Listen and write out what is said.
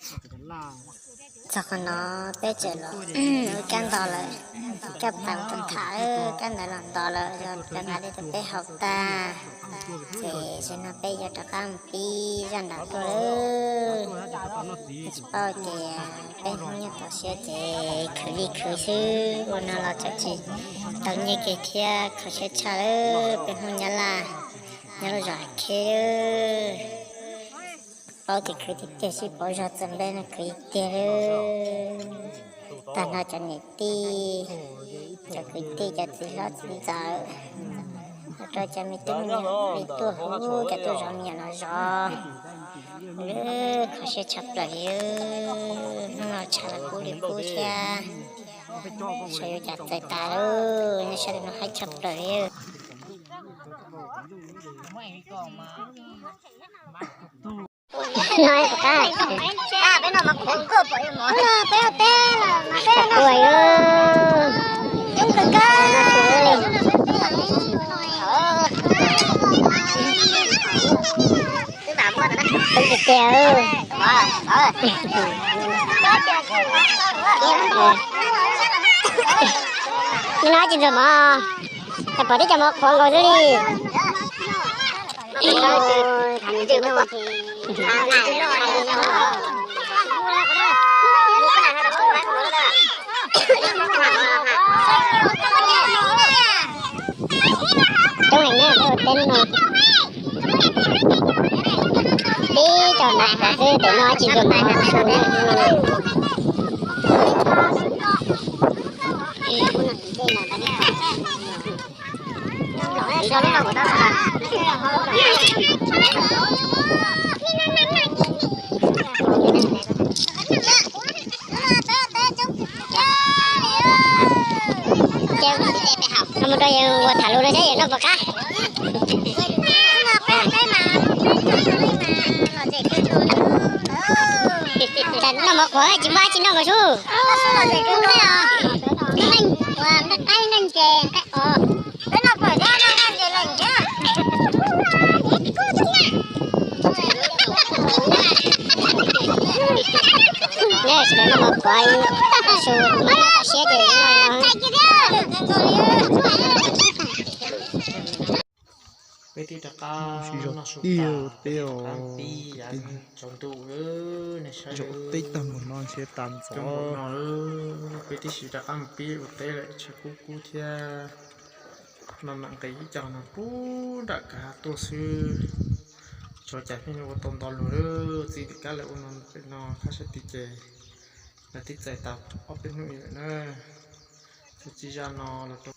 Txog qhov no peb tseem los ua kab nto lawm, kab pas tus tham, kab ntawd los nto lawm, rov qab li rau peb haus tag, ces zaum no peb yuav rov qab mus pib zaj nram tuaj lawm. Tsis paub tias peb Hmoob nyob toj siab ces khwv li khwv xwb, ua no los txawm tsis tau nyiaj kiag thiab kho siab tshaj lawm peb Hmoob Nyab Laj nyob lub zos Kheb. Paub tias khwv tiag tiag, sib pauv zog txawm nplej no khwv tiag tiag. Tag nrho cov niam tij, cov kwv tij, cov txiv hlob txiv ntxawm, ua rau cov me tub me nyuam li tuaj huv, cov tuaj zov me nyuam los zov, lawv kho siab tshaj plaws li. Hnub no tshav los kub li kub thiab, saib yuav cas txawm tas lawm, nej saib tus no haib tshaj plaws li. Neb no tsis ntxuag mov, pom teb cov mov qhuav nkaus xwb li. Coob heev na, peb ua teb no. Tib co ntais qhuav xwb, tes no tsis ntxuag mov su na. Ces mus rau yawg ua tham lus no saib yawg noj puas qab. Noj mov qhuav tsis muaj dab tsi noj nkaus sub. Neb tsis noj mov qhuav, su mov noj txaus siab ces noj no. Peb twb rov qab noj su tas, peb rov qab pib yav tsaus ntuj, nej saib, teb tag mus no ntshe tas ntxov no, peb twb rov qab mus pib ua teb lawm, tshav kub kub thiab. Mam mam nqis ib co no puag nram kwj ha tuaj xwb. Tsis ua cas, pheej ua tau nto lus lawm, txiv tim kab lawv ua no pem no khab sab tid ces lawv twb txais tau ob peb hnub lawm na. Txog txij zaj no los rau